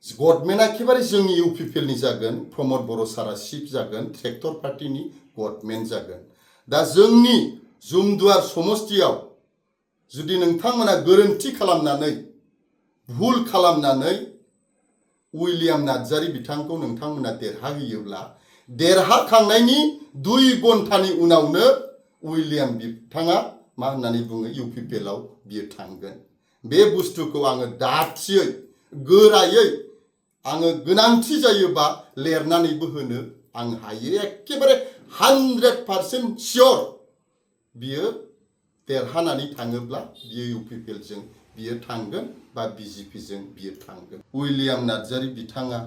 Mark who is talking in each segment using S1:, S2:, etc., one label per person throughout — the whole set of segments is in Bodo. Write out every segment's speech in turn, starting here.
S1: गभर्नमेन्टआ एखेबारे जोंनि इउपिपिएलनि जागोन, प्रमद बर' सारा चिफ जागोन, ट्रेक्टर पार्टीनि गभर्नमेन्ट जागोन। दा जोंनि जुमदुवार समष्टियाव जुदि नोंथांमोना गोरोन्थि खालामनानै भुल खालामनानै उइलियाम नार्जारी बिथांखौ नोंथांमोना देरहाहोयोब्ला देरहाखांनायनि 2 घन्टानि उनावनो उइलियाम बिथाङा मा होननानै बुङो इउपिपिएलआव बियो थांगोन। बे बुस्थुखौ आङो दाथियै गोरायै आङो गोनांथि जायोबा लिरनानैबो होनो आं हायो। एखेबारे 100% सियर बियो देरहानानै थाङोब्ला बियो इउपिपिएलजों बियो थांगोन बा बिजेपिजों बियो थांगोन। उइलियाम नार्जारी बिथाङा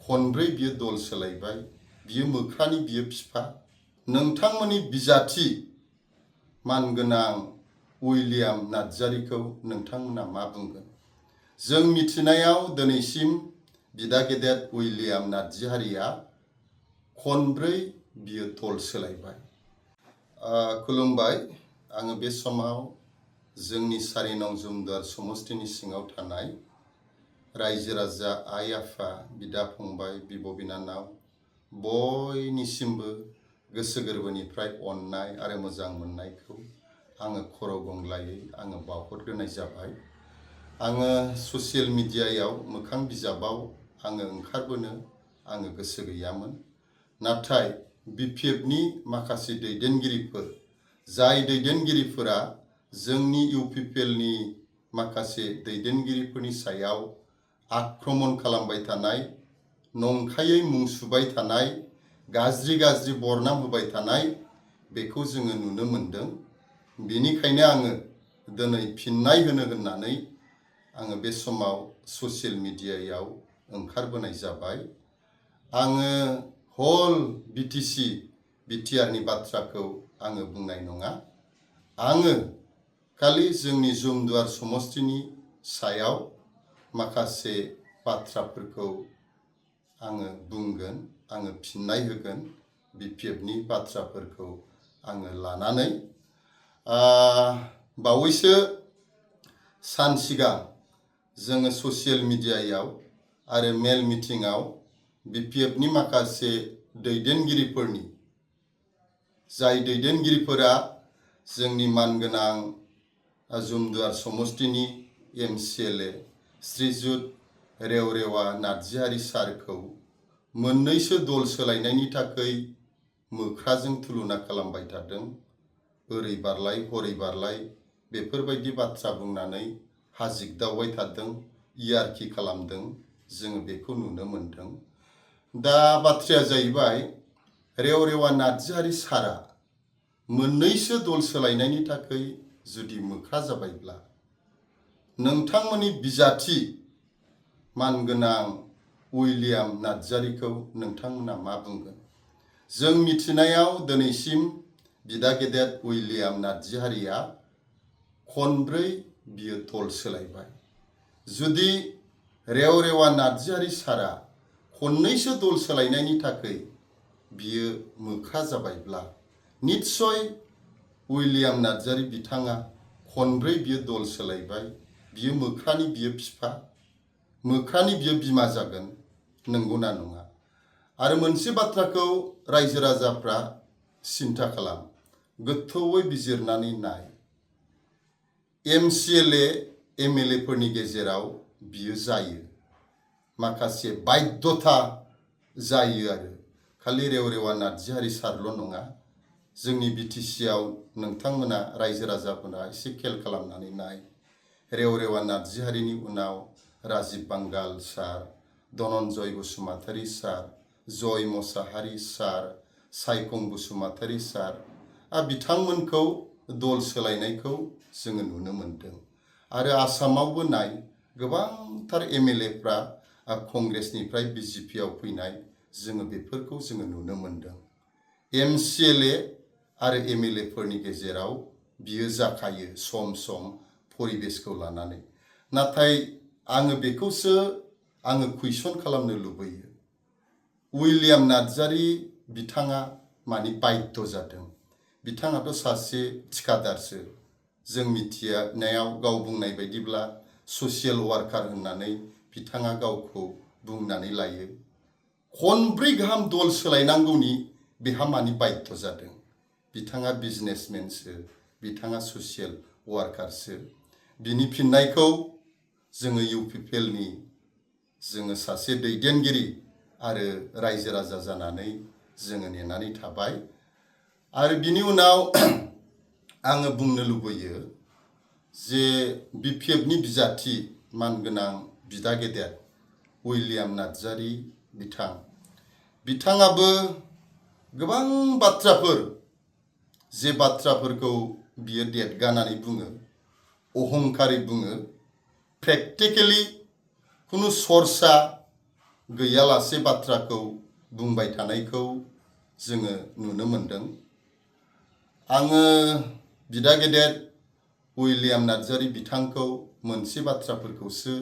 S1: खनब्रै बियो दल सोलायबाय, बियो मोख्रानि बियो फिफा। नोंथांमोननि बिजाथि मानगोनां उइलियाम नार्जारीखौ नोंथांमोना मा बुंगोन? जों मिथिनायाव दिनैसिम बिदा गेदेर उइलियाम नार्जारीया खनब्रै बियो दल सोलायबाय। खुलुमबाय। आङो बे समाव जोंनि 4 नं जुमदुवार समष्टिनि सिङाव थानाय रायजो राजा, आइ आफा, बिदा फंबाय, बिब' बिनानाव बयनिसिमबो गोसो गोरबोनिफ्राय अननाय आरो मोजां मोननायखौ आङो खर' गंग्लायै आङो बावहरग्रोनाय जाबाय। आङो ससियेल मिडियायाव मोखां बिजाबाव आङो ओंखारबोनो आङो गोसो गैयामोन। नाथाय बिपिएफनि माखासे दैदेनगिरिफोर, जाय दैदेनगिरिफोरा जोंनि इउपिपिएलनि माखासे दैदेनगिरिफोरनि सायाव आक्रमण खालामबाय थानाय, नंखायै मुं सुबाय थानाय, गाज्रि गाज्रि बरनाम होबाय थानाय, बेखौ जोङो नुनो मोनदों। बेनिखायनो आङो दिनै फिननाय होनो होननानै आङो बे समाव ससियेल मिडियायाव ओंखारबोनाय जाबाय। आङो हल बिटिआरनि बाथ्राखौ आङो बुंनाय नङा। आङो खालि जोंनि जुमदुवार समष्टिनि सायाव माखासे बाथ्राफोरखौ आङो बुंगोन, आङो फिननाय होगोन बिपिएफनि बाथ्राफोरखौ आङो लानानै। बावैसो सान सिगां जोङो ससियेल मिडियायाव आरो मेल मिटिंआव बिपिएफनि माखासे दैदेनगिरिफोरनि, जाय दैदेनगिरिफोरा जोंनि मानगोनां जुमदुवार समष्टिनि एमसिएलए श्रीजुत रेवरेवा नार्जारी सारखौ मोननैसो दल सोलायनायनि थाखाय मोख्राजों तुलना खालामबाय थादों। ओरै बारलाय हरै बारलाय बेफोरबायदि बाथ्रा बुंनानै हाजिगदावबाय थादों, इयारखि खालामदों। जोङो बेखौ नुनो मोनदों। दा बाथ्राया जाहैबाय, रेवरेवा नार्जारी सारा मोननैसो दल सोलायनायनि थाखाय जुदि मोख्रा जाबायब्ला नोंथांमोननि बिजाथि मानगोनां उइलियाम नार्जारीखौ नोंथांमोना मा बुंगोन? जों मिथिनायाव दिनैसिम बिदा गेदेर उइलियाम नार्जारीया खनब्रै बियो दल सोलायबाय। जुदि रेवरेवा नार्जारी सारा खननैसो दल सोलायनायनि थाखाय बियो मोख्रा जाबायब्ला निस्सय उइलियाम नार्जारी बिथाङा खनब्रै बियो दल सोलायबाय, बियो मोख्रानि बियो फिफा, मोख्रानि बियो बिमा जागोन। नंगौना नङा? आरो मोनसे बाथ्राखौ रायजो राजाफ्रा सिन्था खालाम, गोथौयै बिजिरनानै नाय। एमसिएलए एमएलए फोरनि गेजेराव बियो जायो, माखासे बाध्यता जायो। आरो खालि रेवरेवा नार्जारी सारल' नङा, जोंनि बिटिसिआव नोंथांमोना रायजो राजाफोरा एसे खेल खालामनानै नाय। रेवरेवा नार्जारीनि उनाव राजिब बांगाल सार, धनन्जय बसुमतारी सार, जय मसाहारि सार, सायखं बसुमतारी सार, बिथांमोनखौ दल सोलायनायखौ जोङो नुनो मोनदों। आरो आसामावबो नाय, गोबांथार एमएलएफ्रा कंग्रेसनिफ्राय बिजेपिआव फैनाय, जोङो बेफोरखौ जोङो नुनो मोनदों। एमसिएलए आरो एमएलए फोरनि गेजेराव बियो जाखायो सम सम परिबेसखौ लानानै। नाथाय आङो बेखौसो आङो कुइसन खालामनो लुबैयो, उइलियाम नार्जारी बिथाङा मानि बाध्य जादों? बिथाङाथ' सासे थिखादारसो। जों मिथिनायाव गाव बुंनाय बायदिब्ला ससियेल वार्कार होननानै बिथाङा गावखौ बुंनानै लायो खनब्रै गाहाम दल सोलायनांगौनि बेहा मानि बाध्य जादों बिथाङा बिजनेसमेनसो बिथाङा ससियेल वार्कारसो बिनि फिननायखौ जोङो इउपिपिएलनि जोङो सासे दैदेनगिरि आरो रायजो राजा जानानै जोङो नेनानै थाबाय आरो बिनि उनाव आङो बुंनो लुबैयो जे बिपिएफनि बिजाथि मानगोनां बिदा गेदेर उइलियाम नार्जारी बिथाङाबो गोबां बाथ्राफोर जे बाथ्राफोरखौ बियो देदगानानै बुङो अहंकारै बुङो प्रेक्टिकेलि खुनु सरसा गैयालासे बाथ्राखौ बुंबाय थानायखौ जोङो नुनो मोनदों आङो बिदा गेदेर उइलियाम नार्जारी बिथांखौ मोनसे बाथ्राफोरखौसो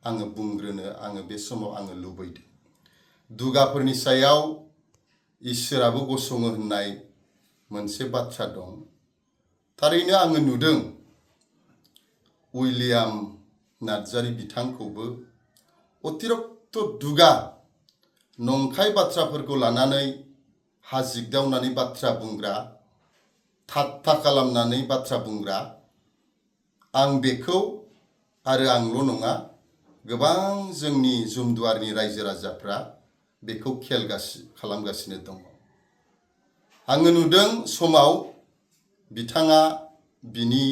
S1: आङो बुंग्रोनो आङो बे समाव आङो लुबैदों दुगाफोरनि सायाव इसोराबो गसङो होननाय मोनसे बाथ्रा दं थारैनो आङो नुदों उइलियाम नार्जारी बिथांखौबो अतिरक्त दुगा नंखाय बाथ्राफोरखौ लानानै हाजिगदावनानै बाथ्रा बुंग्रा ठाट्टा खालामनानै बाथ्रा बुंग्रा आं बेखौ आरो आंल' नङा गोबां जोंनि जुमदुवारनि रायजो राजाफ्रा बेखौ खालामगासिनो दङ आङो नुदों समाव बिथाङा बिनि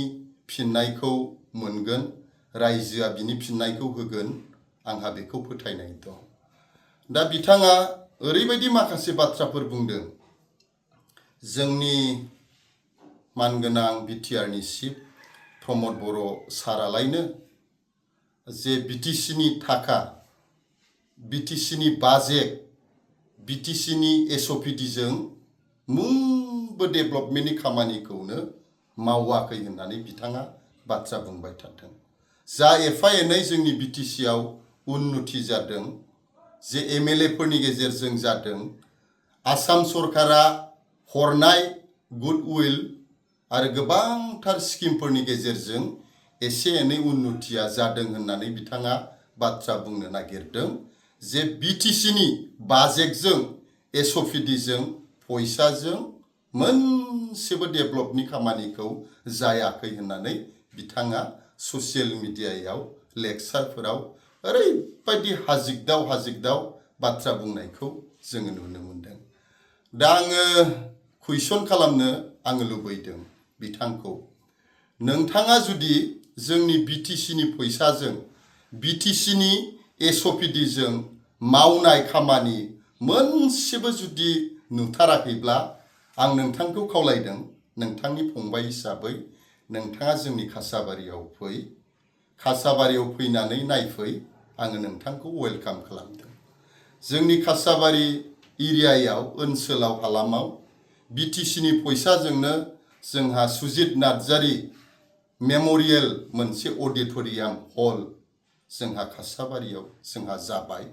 S1: फिननायखौ मोनगोन रायजोआ बिनि फिननायखौ होगोन आंहा बेखौ फोथायनाय दं दा बिथाङा ओरैबायदि माखासे बाथ्राफोर बुंदों जोंनि मानगोनां बिटिआरनि चिफ प्रमद बर' सारालायनो जे बिटिसिनि थाखा बिटिसिनि बाजेट बिटिसिनि एसअपिडिजों मुंबो डेभेलपमेन्टनि खामानिखौनो मावाखै होननानै बिथाङा बाथ्रा बुंबाय थादों जा एफा एनै जोंनि बिटिसिआव उन्नति जादों जे एमएलएफोरनि गेजेरजों जादों आसाम सरकारा हरनाय गुडउइल आरो गोबांथार स्किमफोरनि गेजेरजों एसे एनै उन्नतिया जादों होननानै बिथाङा बाथ्रा बुंनो नागिरदों जे बिटिसिनि बाजेटजों एसअपिडिजों फैसाजों मोनसेबो डेभेलपनि खामानिखौ जायाखै होननानै बिथाङा ससियेल मिडियायाव लेक्सारफोराव ओरैबायदि हाजिगदाव बाथ्रा बुंनायखौ जोङो नुनो मोनदों दा आङो कुइसन खालामनो आङो लुबैदों बिथांखौ नोंथाङा जुदि जोंनि बिटिसिनि फैसाजों बिटिसिनि एसअपिडिजों मावनाय खामानि मोनसेबो जुदि नुथाराखैब्ला आं नोंथांखौ खावलायदों नोंथांनि फंबाय हिसाबै नोंथाङा जोंनि खासाबारियाव फै खासाबारियाव फैनानै नायफै आङो नोंथांखौ वेलकाम खालामदों जोंनि खासाबारि एरियायाव ओनसोलाव हालामाव बिटिसिनि फैसाजोंनो जोंहा सुजित नार्जारी मेम'रियेल मोनसे अडिट'रियाम हल जोंहा खासाबारियाव जोंहा जाबाय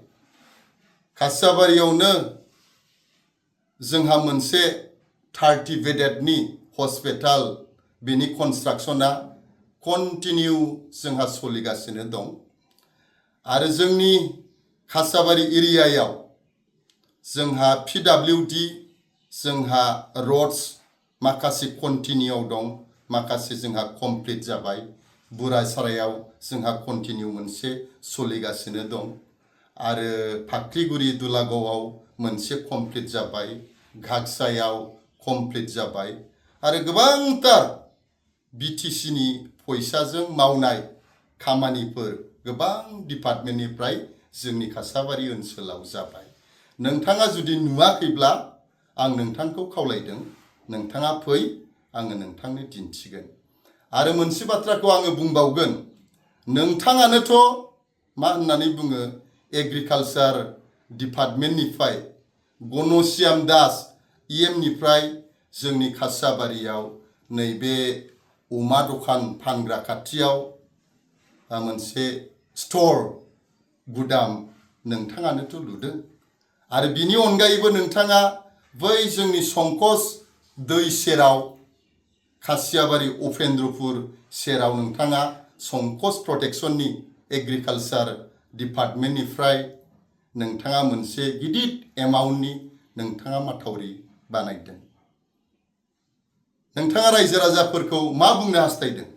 S1: खासाबारियावनो जोंहा मोनसे 30 बेडेडनि हस्पिटाल बिनि कनस्ट्राक्शना कन्टिनिउ जोंहा सोलिगासिनो दं आरो जोंनि खासाबारि एरियायाव जोंहा पिडब्लिउडि जोंहा रड्स माखासे कन्टिनिउआव दं माखासे जोंहा कमप्लिट जाबाय बुरासारायाव जोंहा कन्टिनिउ मोनसे सोलिगासिनो दं आरो फाख्रिगुरि दुलागावआव मोनसे कमप्लिट जाबाय घागसायाव कमप्लिट जाबाय आरो गोबांथार बिटिसिनि फैसाजों मावनाय खामानिफोर गोबां डिपार्टमेन्टनिफ्राय जोंनि खासाबारि ओनसोलाव जाबाय नोंथाङा जुदि नुवाखैब्ला आं नोंथांखौ खावलायदों नोंथाङा फै आङो नोंथांनो दिन्थिगोन आरो मोनसे बाथ्राखौ आङो बुंबावगोन नोंथाङानोथ' मा होननानै बुङो एग्रिकालचार डिपार्टमेन्टनिफ्राय गन'श्याम दास इएमनिफ्राय जोंनि खासाबारियाव नैबे अमा दखान फानग्रा खाथियाव मोनसे स्ट'र गुदाम नोंथाङानोथ' लुदों आरो बिनि अनगायैबो नोंथाङा बै जोंनि संकस दै सेराव खासियाबारि उपेन्द्रपुर सेराव नोंथाङा संकस प्रटेक्शननि एग्रिकालचार डिपार्टमेन्टनिफ्राय नोंथाङा मोनसे गिदिर एमाउन्टनि नोंथाङा माथावरि बानायदों। नोंथाङा रायजो राजाफोरखौ मा बुंनो हास्थायदों?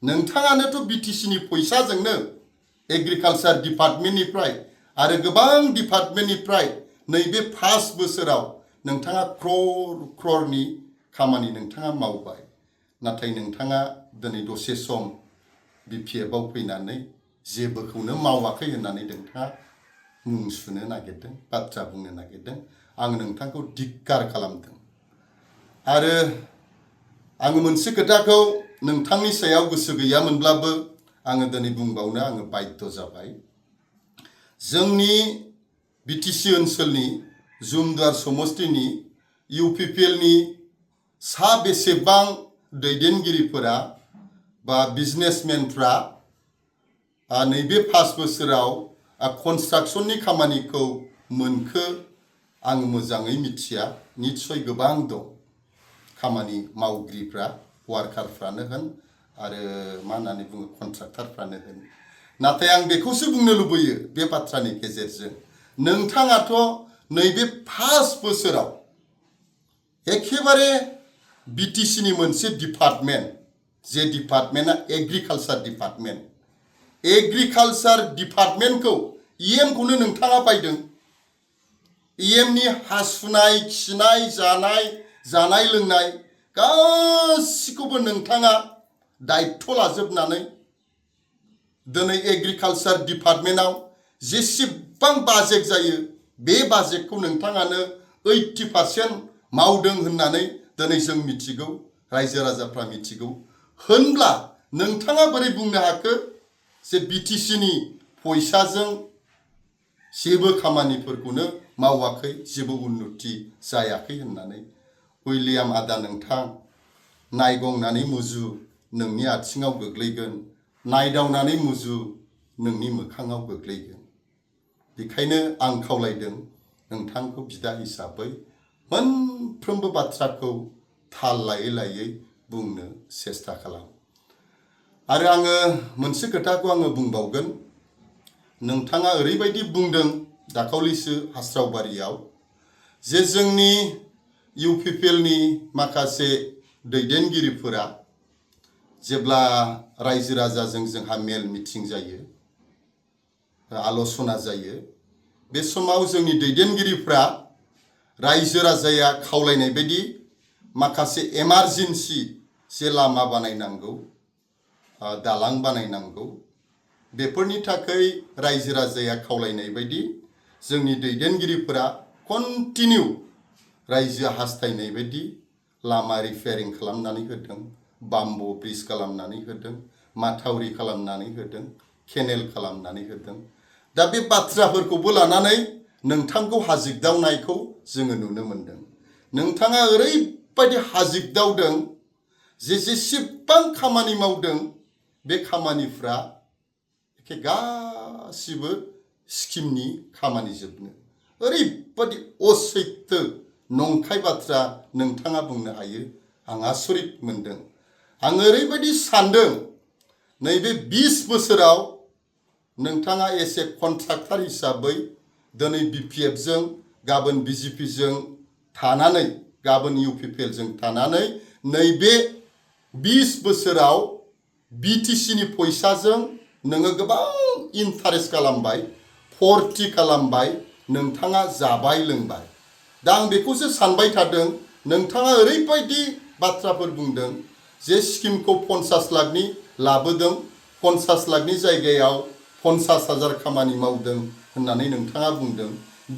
S1: नोंथाङानोथ' बिटिसिनि फैसाजोंनो एग्रिकालचार डिपार्टमेन्टनिफ्राय आरो गोबां डिपार्टमेन्टनिफ्राय नैबे 5 बोसोराव नोंथाङा क्र'रनि खामानि नोंथाङा मावबाय। नाथाय नोंथाङा दिनै दसे सम बिपिएफआव फैनानै जेबोखौनो मावाखै होननानै नोंथाङा मुं सुनो नागिरदों, बाथ्रा बुंनो नागिरदों। आं नोंथांखौ धिक्कार खालामदों। आरो आङो मोनसे खोथाखौ नोंथांनि सायाव गोसो गैयामोनब्लाबो आङो दिनै बुंबावनो आङो बाध्य जाबाय। जोंनि बिटिसि ओनसोलनि जुमदुवार समस्तिनि इउपिपिएलनि सा बेसेबां दैदेनगिरिफोरा बा बिजनेसमेनफ्रा नैबे 5 बोसोराव कनस्ट्राक्शननि खामानिखौ मोनखो आं मोजाङै मिथिया। निस्सय गोबां दं खामानि मावगिरिफ्रा, वार्कारफ्रानो होन आरो मा होननानै बुङो कन्ट्राक्टरफ्रानो होन। नाथाय आं बेखौसो बुंनो लुबैयो बे बाथ्रानि गेजेरजों, नोंथाङाथ' नैबे 5 बोसोराव एखेबारे बिटिसिनि मोनसे डिपार्टमेन्ट, जे डिपार्टमेन्टआ एग्रिकालचार डिपार्टमेन्ट, एग्रिकालचार डिपार्टमेन्टखौ इएमखौनो नोंथाङा बायदों। इएमनि हासुनाय, खिनाय, जानाय लोंनाय गासिखौबो नोंथाङा दायित्व लाजोबनानै दिनै एग्रिकालचार डिपार्टमेन्टआव जेसेबां बाजेट जायो बे बाजेटखौ नोंथाङानो 80% मावदों होननानै दिनै जों मिथिगौ, रायजो राजाफ्रा मिथिगौ। होनब्ला नोंथाङा बोरै बुंनो हाखो जे बिटिसिनि फैसाजों जेबो खामानिफोरखौनो मावाखै, जेबो उन्नति जायाखै होननानै? उइलियाम आदा, नोंथां नायगंनानै मुजु, नोंनि आथिङाव गोग्लैगोन। नायदावनानै मुजु, नोंनि मोखाङाव गोग्लैगोन। बेखायनो आं खावलायदों नोंथांखौ बिदा हिसाबै मोनफ्रोमबो बाथ्राखौ थाल लायै लायै बुंनो सेस्था खालाम। आरो आङो मोनसे खोथाखौ आङो बुंबावगोन। नोंथाङा ओरैबायदि बुंदों दाखालिसो हास्रावबारियाव जे जोंनि इउपिपिएलनि माखासे दैदेनगिरिफोरा जेब्ला रायजो राजाजों जोंहा मेल मिटिं जायो, आल'सना जायो, बे समाव जोंनि दैदेनगिरिफ्रा रायजो राजाया खावलायनाय बायदि माखासे एमारजेन्सि जे लामा बानायनांगौ, दालां बानायनांगौ, बेफोरनि थाखाय रायजो राजाया खावलायनाय बायदि जोंनि दैदेनगिरिफोरा कन्टिनिउ रायजोआ हास्थायनाय बायदि लामा रिपेयारिं खालामनानै होदों, बाम्बु ब्रिज खालामनानै होदों, माथावरि खालामनानै होदों, केनेल खालामनानै होदों। दा बे बाथ्राफोरखौबो लानानै नोंथांखौ हाजिरदावनायखौ जोङो नुनो मोनदों। नोंथाङा ओरैबायदि हाजिरदावदों जे जेसेबां खामानि मावदों बे खामानिफ्रा एखे गासिबो स्किमनि खामानि जोबनो। ओरैबायदि असैथो नंखाय बाथ्रा नोंथाङा बुंनो हायो, आं आसरित मोनदों। आं ओरैबायदि सानदों नैबे 20 बोसोराव नोंथाङा एसे कन्ट्राक्टर हिसाबै दिनै बिपिएफजों, गाबोन बिजेपिजों थानानै, गाबोन इउपिपिएलजों थानानै नैबे 20 बोसोराव बिटिसिनि फैसाजों नोङो गोबां इन्टारेस्ट खालामबाय, फुरथि खालामबाय, नोंथाङा जाबाय लोंबाय। दा आं बेखौसो सानबाय थादों, नोंथाङा ओरैबायदि बाथ्राफोर बुंदों जे स्किमखौ 50 लाखनि लाबोदों, 50 लाखनि जायगायाव 50,000 खामानि मावदों होननानै नोंथाङा बुंदों।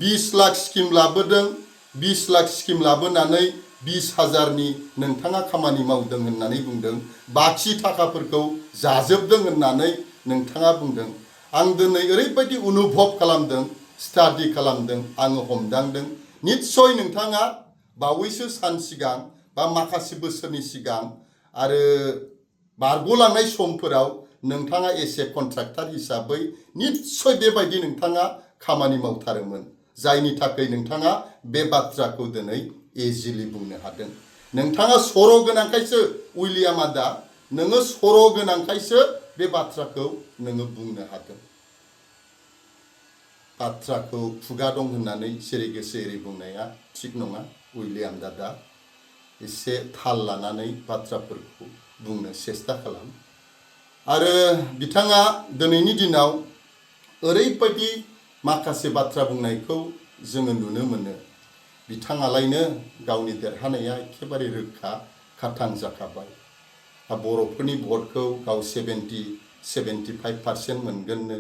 S1: 20 लाख स्किम लाबोदों, 20 लाख स्किम लाबोनानै 20,000नि नोंथाङा खामानि मावदों होननानै बुंदों। बाखि थाखाफोरखौ जाजोबदों होननानै नोंथाङा बुंदों। आं दिनै ओरैबायदि अनुभब खालामदों, स्टाडि खालामदों, आङो हमदांदों। निस्सय नोंथाङा बावैसो सान सिगां बा माखासे बोसोरनि सिगां आरो बारग'लांनाय समफोराव नोंथाङा एसे कन्ट्राक्टर हिसाबै निस्सय बेबायदि नोंथाङा खामानि मावथारोमोन, जायनि थाखाय नोंथाङा बे बाथ्राखौ दिनै इजिलि बुंनो हादों। नोंथाङा सर' गोनांखायसो उइलियाम आदा, नोङो सर' गोनांखायसो बे बाथ्राखौ नोङो बुंनो हादों। बाथ्राखौ खुगा दं होननानै जेरै गोसो एरै बुंनाया थिग नङा। उइलियाम दादा एसे थाल लानानै बाथ्राफोरखौ बुंनो सेस्था खालाम। आरो बिथाङा दिनैनि दिनाव ओरैबायदि माखासे बाथ्रा बुंनायखौ जोङो नुनो मोनो। बिथाङालायनो गावनि देरहानाया एखेबारे रोखा खाथां जाखाबाय। बर'फोरनि भटखौ गाव 75% मोनगोननो।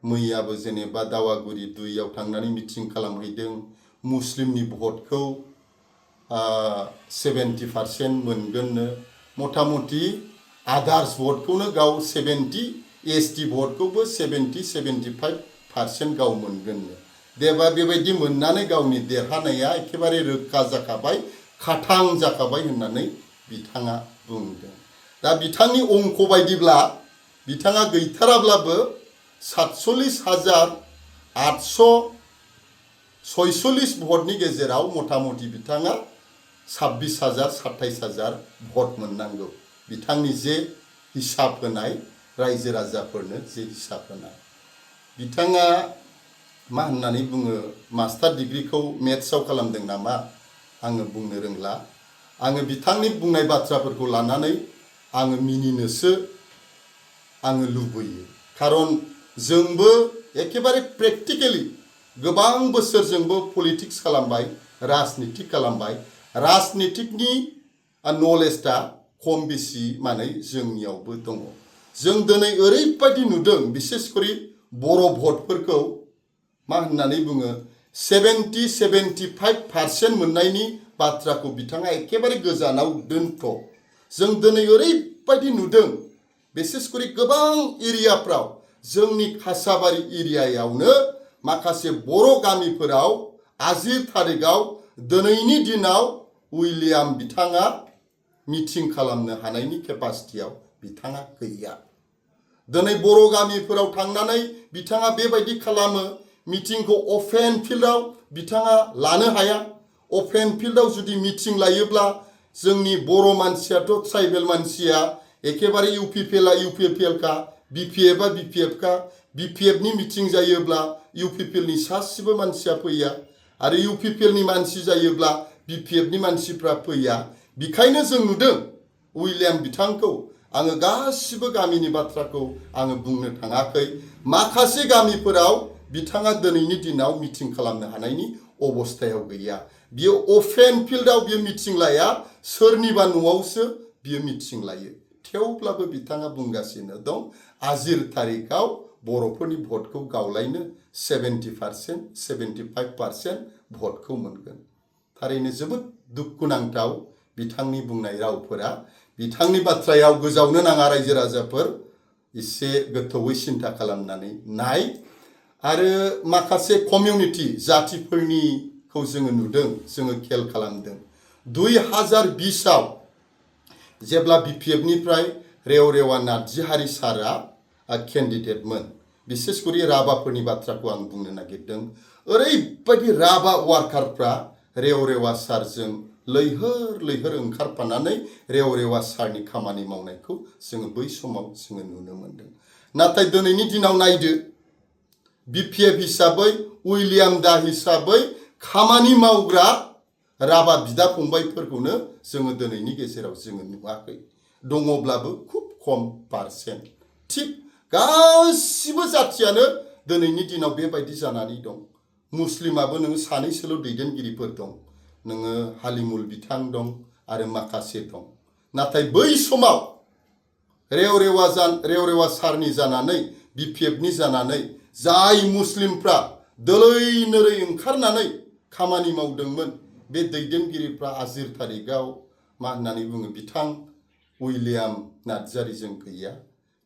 S1: मैयाबो जेनेबा दावागुरि 2 थांनानै मिटिं खालामहैदों। मुस्लिमनि भटखौ 70% मोनगोननो। मथा मथि आदार्स भटखौनो गाव 70, एसटि भटखौबो 70-75% गाव मोनगोननो। देबा बेबायदि मोननानै गावनि देरहानाया एखेबारे रोखा जाखाबाय, खाथां जाखाबाय होननानै बिथाङा बुंदों। दा बिथांनि अंक बायदिब्ला बिथाङा गैथाराब्लाबो 47,846 भटनि गेजेराव मथा मथि बिथाङा 26,000-27,000 भट मोननांगौ। बिथांनि जे हिसाब होनाय, रायजो राजाफोरनो जे हिसाब होनाय। बिथाङा मा होननानै बुङो, मास्टार डिग्रीखौ मेथ्सआव खालामदों नामा आङो बुंनो रोंला। आङो बिथांनि बुंनाय बाथ्राफोरखौ लानानै आङो मिनिनोसो आङो लुबैयो। खारन जोंबो एखेबारे प्रेक्टिकेलि गोबां बोसोर जोंबो पलिटिक्स खालामबाय, राजनितिक खालामबाय। राजनितिकनि नलेजआ खम बेसि माने जोंनियावबो दङ। जों दिनै ओरैबायदि नुदों, बिसेसकरि बर' भटफोरखौ मा होननानै बुङो 70-75% मोननायनि बाथ्राखौ बिथाङा एखेबारे गोजानाव दोनथ'। जों दिनै ओरैबायदि नुदों, बिसेसकरि गोबां एरियाफ्राव, जोंनि खासाबारि एरियायावनो माखासे बर' गामिफोराव आजि थारिखआव दिनैनि दिनाव उइलियाम बिथाङा मिटिं खालामनो हानायनि केपासिटियाव बिथाङा गैया। दिनै बर' गामिफोराव थांनानै बिथाङा बेबायदि खालामो, मिटिंखौ अपेन फिल्डआव बिथाङा लानो हाया। अपेन फिल्डआव जुदि मिटिं लायोब्ला जोंनि बर' मानसियाथ' ट्राइबेल मानसिया एखेबारे इउपिपिएलआ इउपिपिएलखा, बिपिएफआ बिपिएफखा। बिपिएफनि मिटिं जायोब्ला इउपिपिएलनि सासेबो मानसिया फैया, आरो इउपिपिएलनि मानसि जायोब्ला बिपिएफनि मानसिफ्रा फैया। बेखायनो जों नुदों उइलियाम बिथांखौ, आङो गासिबो गामिनि बाथ्राखौ आङो बुंनो थाङाखै, माखासे गामिफोराव बिथाङा दिनैनि दिनाव मिटिं खालामनो हानायनि अबस्थायाव गैया। बियो अपेन फिल्डआव बियो मिटिं लाया, सोरनिबा न'आवसो बियो मिटिं लायो। थेवब्लाबो बिथाङा बुंगासिनो दं आजिर थारिखआव बर'फोरनि भटखौ गावलायनो 70%-75% भटखौ मोनगोन। थारैनो जोबोद दुखुनांथाव बिथांनि बुंनाय रावफोरा। बिथांनि बाथ्रायाव गोजावनो नाङा रायजो राजाफोर, एसे गोथौवै सिन्था खालामनानै नाय। आरो माखासे कमिउनिटि जातिफोरनिखौ जोङो नुदों, जोङो खेल खालामदों। 2020आव जेब्ला बिपिएफनिफ्राय रेवरेवा नार्जिहारि सारा केन्डिडेटमोन, बिसेसकरि राभाफोरनि बाथ्राखौ आं बुंनो नागिरदों। ओरैबायदि राभा वार्कारफ्रा रेवरेवा सारजों लैहोर लैहोर ओंखारफानानै रेवरेवा सारनि खामानि मावनायखौ जोङो बै समाव जोङो नुनो मोनदों। नाथाय दिनैनि दिनाव नायदो, बिपिएफ हिसाबै, उइलियाम दा हिसाबै खामानि मावग्रा राभा बिदा फंबायफोरखौनो जोङो दिनैनि गेजेराव जोङो नुवाखै। दङब्लाबो खुब खम पारसेन्ट। थिग गासिबो जाथियानो दिनैनि दिनाव बेबायदि जानानै दं। मुस्लिमाबो नोङो सानैसोल' दैदेनगिरिफोर दं। नोङो हालिमुल बिथां दं आरो माखासे दं। नाथाय बै समाव रेवरेवा सारनि जानानै, बिपिएफनि जानानै जाय मुस्लिमफ्रा दोलै नोरै ओंखारनानै खामानि मावदोंमोन, बे दैदेनगिरिफ्रा आजिर थारिखआव मा होननानै बुङो, बिथां उइलियाम नार्जारिजों गैया।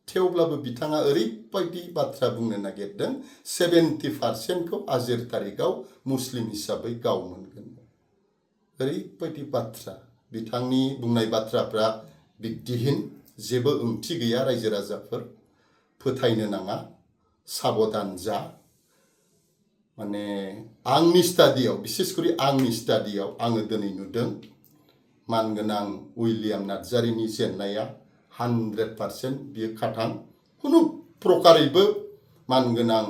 S1: थेवब्लाबो बिथाङा ओरैबायदि बाथ्रा बुंनो नागिरदों, 70%खौ आजिर थारिखआव मुस्लिम हिसाबै गाव मोनगोन। ओरैबायदि बाथ्रा, बिथांनि बुंनाय बाथ्राफ्रा बिक्तिहीन, जेबो ओंथि गैया। रायजो राजाफोर फोथायनो नाङा, साबधान जा। माने आंनि स्टाडियाव, बिसेसकरि आंनि स्टाडियाव आङो दिनै नुदों मानगोनां उइलियाम नार्जारिनि जेननाया 100% बियो खाथां। खुनु प्रकारैबो मानगोनां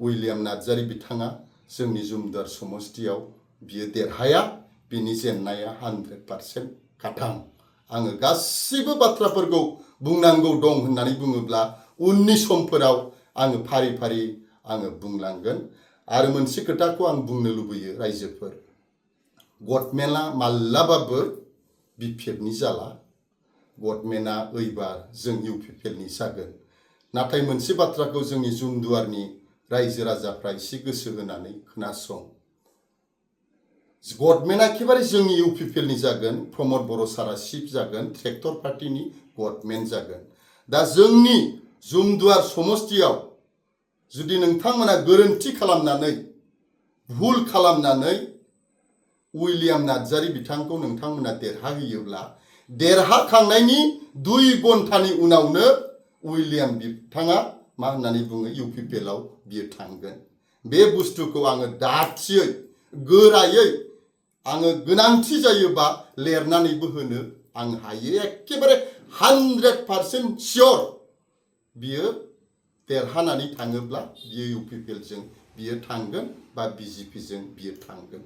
S1: उइलियाम नार्जारी बिथाङा जोंनि जुमदार समस्तियाव बियो देरहाया, बिनि जेननाया 100% खाथां। आङो गासिबो बाथ्राफोरखौ बुंनांगौ दं होननानै बुङोब्ला उननि समफोराव आङो फारि फारि आङो बुंलांगोन। आरो मोनसे खोथाखौ आं बुंनो लुबैयो रायजोफोर, गभर्नमेन्टआ माब्लाबाबो बिपिएफनि जाला, गभर्नमेन्टआ ओइबार जों इउपिपिएलनि जागोन। नाथाय मोनसे बाथ्राखौ जोंनि जुमदुवारनि रायजो राजाफ्रा एसे गोसो होनानै खोनासं, गभर्नमेन्टआ एखेबारे जोंनि इउपिपिएलनि जागोन, प्रमद बर' सारा चिफ जागोन, ट्रेक्टर पार्टिनि गभर्नमेन्ट जागोन। दा जोंनि जुमदुवार समस्तियाव जुदि नोंथांमोना गोरोन्थि खालामनानै, भुल खालामनानै उइलियाम नार्जारी बिथांखौ नोंथांमोना देरहाहोयोब्ला, देरहाखांनायनि 2 घन्टानि उनावनो उइलियाम बिथाङा मा होननानै बुङो इउपिपिएलआव बियो थांगोन। बे बुस्थुखौ आङो दाथियै गोरायै आङो गोनांथि जायोबा लिरनानैबो होनो आं हायो। एखेबारे 100% सियर बियो देरहानानै थाङोब्ला बियो इउपिपिएलजों बियो थांगोन बा बिजेपिजों बियो थांगोन।